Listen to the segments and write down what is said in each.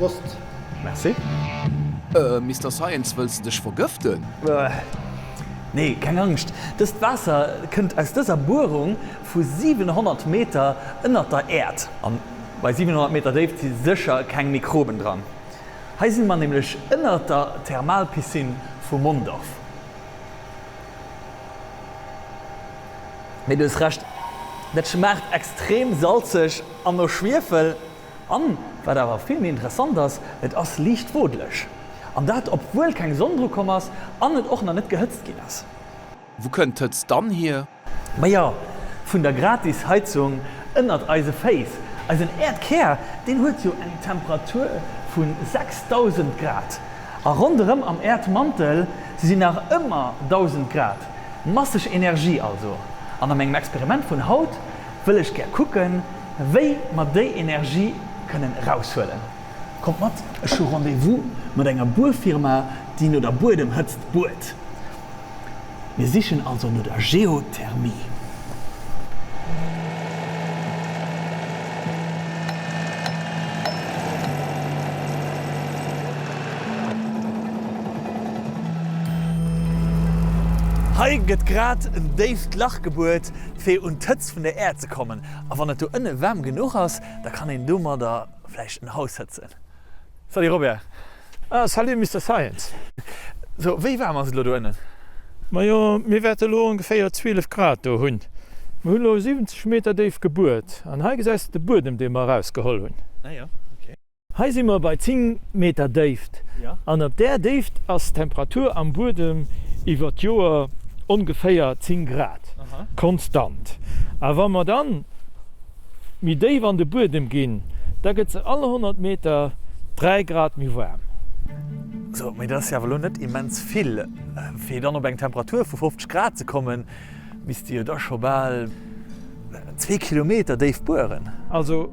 Prost! Merci. Mister Science, wëlls de dech vergëften? Nee, keng Angscht, dëst Waasser kënnt aus dëser Buerung vu 700 Meter ënnert der Äerd. An bei 700 Meter Déift si sécher keng Mikroben dran. Hei si mer nämlech ënnert der Thermalpiscine vu Mondorf. Mee du hues Recht, dat schmaacht extrem salzeg an no Schwiefel. An, wat awer vill méi interessant ass, et ass liicht wodeleg. An dat obwuel keng Sonn dru komm ass an et och nach net gehëtzt ginn ass. Wou kënnt d'Hëtzt dann hier? Majo, vun der gratis Heizung ënnert eise Féiss. Eisen Äerdkär, deen huet jo eng Temperatur vu 6000 Grad. A ronderëm am Äerdmantel si nach ëmmer 1000 Grad. Masseg Energie also. An a mengem Experiment vun haut wëll ech gär kucken, wéi mer déi Energie kënnen eraushuelen. Kommt mat, ech hu Rendez-vous mat enger Buerfirma, déi no der Buedemhëtzt buert. Mir sichen also no der Geothermie. Hei gëtt grad en déift Lach gebuert, fir un d'Hëtzt vun der Äerd ze kommen. A wann et do ënne waarm genuch ass, da kann een domadder vläicht en Haus hëtzen. Salut Robert! Ah, salut Mister Science! So, wéi waarm ass et elo do ënnen? Majo, mir wäerte elo ongeféier 12 Grad do hunn. Mir hunn elo 70 Meter déif gebuert an hei gesäis de de Buedem, dee mer erausgeholl hunn. Ah jo, ok. Hei si mer bei 10 Meter Déift an op där Déift ass d'Temperatur am Buedem iwwer d'Joer ongeféier 10 Grad, konstant. A wa mer dann méi déif an de Buedem ginn, da gëtt se all 100 Meter 3 Grad méi waarm. Sou, mee dat ass jo awer elo net immens vill. Fir dann op eng Temperatur vu 50 Grad ze kommen, misst de jo da scho bal zwee Kilometer déif bueren. Also,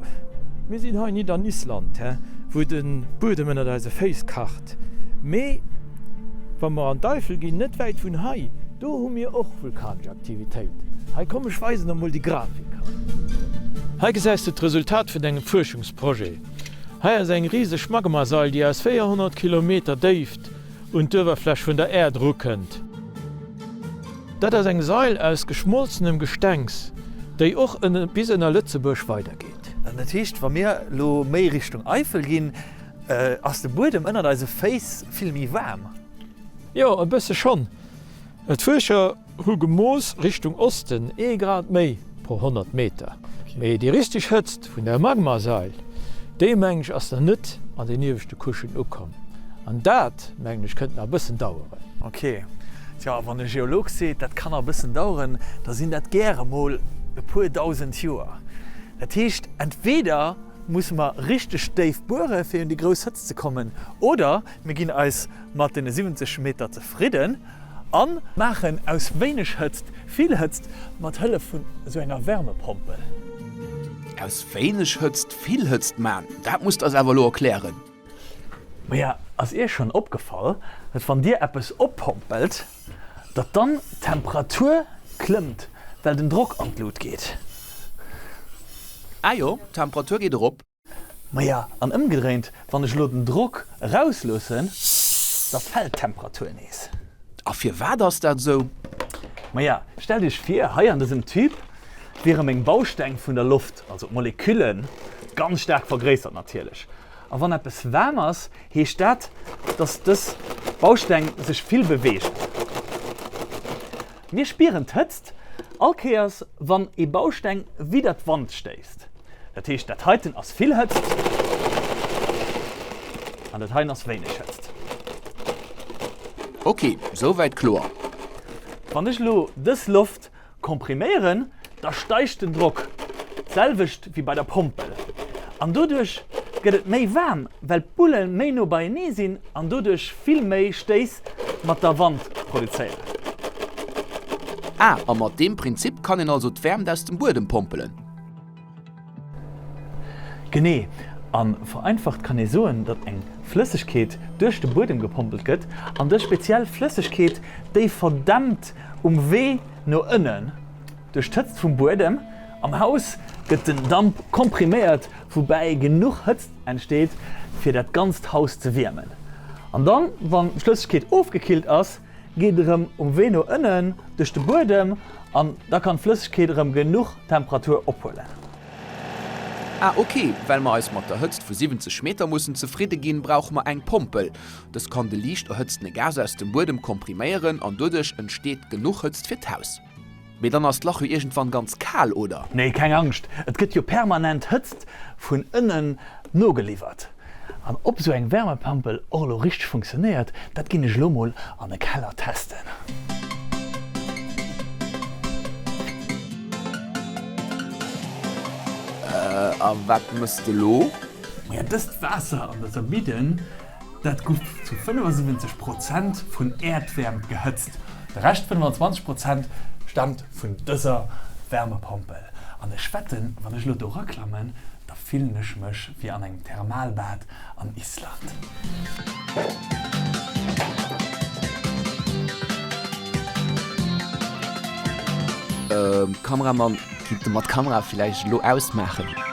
mir sinn hei nit an Island, he, wou de Buedem ënnert eise Féiss kacht, mee wa mer an d'Eifel ginn, net wäit vun hei, do hu mir och vulkanesch Aktivitéit. Hei komm ech weisen der mol déi Grafik hei. Hei gesäis de d'Resultat vun engem Fuerschungsprojet. Hei ass eng riseg Magmasail déi aus 400 Kilometer Déift un d'Uewerfläch vun der Äerd erukënnt. Dat ass eng Sail aus geschmolzenem Gestengs déi och bis ënner Lëtzebuerg weidergeet. Dat heescht wa mir elo méi Richtung Eifel ginn, ass de Buedem ënnert eise Féiss vill méi waarm? Jo, e bësse schonn. D'Fuerscher hu gemooss, Richtung Osten ee Grad méi pro 100 Meter. Mee déi richteg Hëtzt vun der Magmasail, déi mengen ech ass nach net an den ieweschte Couchen ukomm. An dat, mengen ech, kënnt nach e bëssen daueren. Ok. Tjo, a wann e Geolog seet, dat kann nach e bëssen daueren, da sinn dat gäre mol e puer 1.000 Joer. Dat heescht, entweder musse mer richteg déif buere fir un déi grouss Hëtzt ze kommen, oder mir ginn eis mat deene 70 Meter zefridden a maachen aus wéineg Hëtzt vill Hëtzt mat Hëllef vun esou enger Wärmepompel. Aus wéineg Hëtzt vill Hëtzt man, dat muss de eis awer elo erklären. Maja, ass iech schonn opgefall, datt wann dir eppes oppompelt, datt dann d'Temperatur klëmmt, well den Drock an d'Lut geet? Ah jo, d'Temperatur geet erop. Maja, an ëmgedréint, wann ech elo den Drock erausloossen, da fält d'Temperatur nees. A firwat ass dat esou? Maja, stellt iech vir, hei an dësem Tube wiere meng Bausteng vun der Loft, also d'Moleküllen, ganz staark vergréissert natierlech. A wann eppes waarm ass, heescht dat, dass dës Bausteng sech vill beweegen. Mir spieren d'Hëtzt all Kéiers, wann ee Bausteng widder d'Wand stéisst. Dat heescht, dat heiten ass vill Hëtzt an dat heien ass wéineg Hëtzt. Ok, souwäit kloer. Wann ech elo dës Loft kompriméieren, da steigt den Drock, d'selwecht wéi bei der Pompel. An doduerch gëtt et méi waarm, well d'Bulle méi no beienee sinn an doduerch vill méi Stéiss mat der Wand produzéieren. Ah, a mat deem Prinzip kann een also d'Wäermt aus dem Buedem pompelen? Genee. A vereinfacht kann ee soen, datt eng Flëssegkeet duerch de Buedem gepompelt gëtt, an dës speziell Flëssegkeet, déi verdämpt um Wee no ënnen duerch d'Hëtzt vum Buedem. Am Haus gëtt den Damp kompriméiert, woubäi genuch Hëtzt entsteet, fir dat ganzt Haus ze wiermen. An dann, wann d'Flëssegkeet ofgekillt ass, geet erëm um Wee no ënnen duerch de Buedem an da kann d'Flëssegkeet erëm genuch Temperatur ophuelen. Ah ok, well mer eis mat der Hëtzt vu 70 Meter mussen zefridde ginn, brauche mer eng Pompel. Dës kann de liicht erhëtztene Gas aus dem Buedem kompriméieren an doduerch entsteet genuch Hëtzt fir d'Haus. Mee dann ass d'Lach jo iergendwann ganz kal, oder? Nee, keng Angscht, et gëtt jo permanent Hëtzt vun ënnen nogeliwwert. An ob esou eng Wärmepampel och elo richteg funktionéiert, dat ginn ech elo mol an e Keller testen. A wat mëss de lo? Maja, dëst Waasser an dëser Bidden, dat guff zu 75 Prozent vun Äerdwäermt gehëtzt. De Rescht, 25 Prozent, staamt vun dëser Wärmepompel. An ech wetten, wann ech elo do eraklammen, da fillen ech mech wéi an engem Thermalbad an Island. Kameramann, kinnt de mer d'Kamera villäicht elo ausmaachen?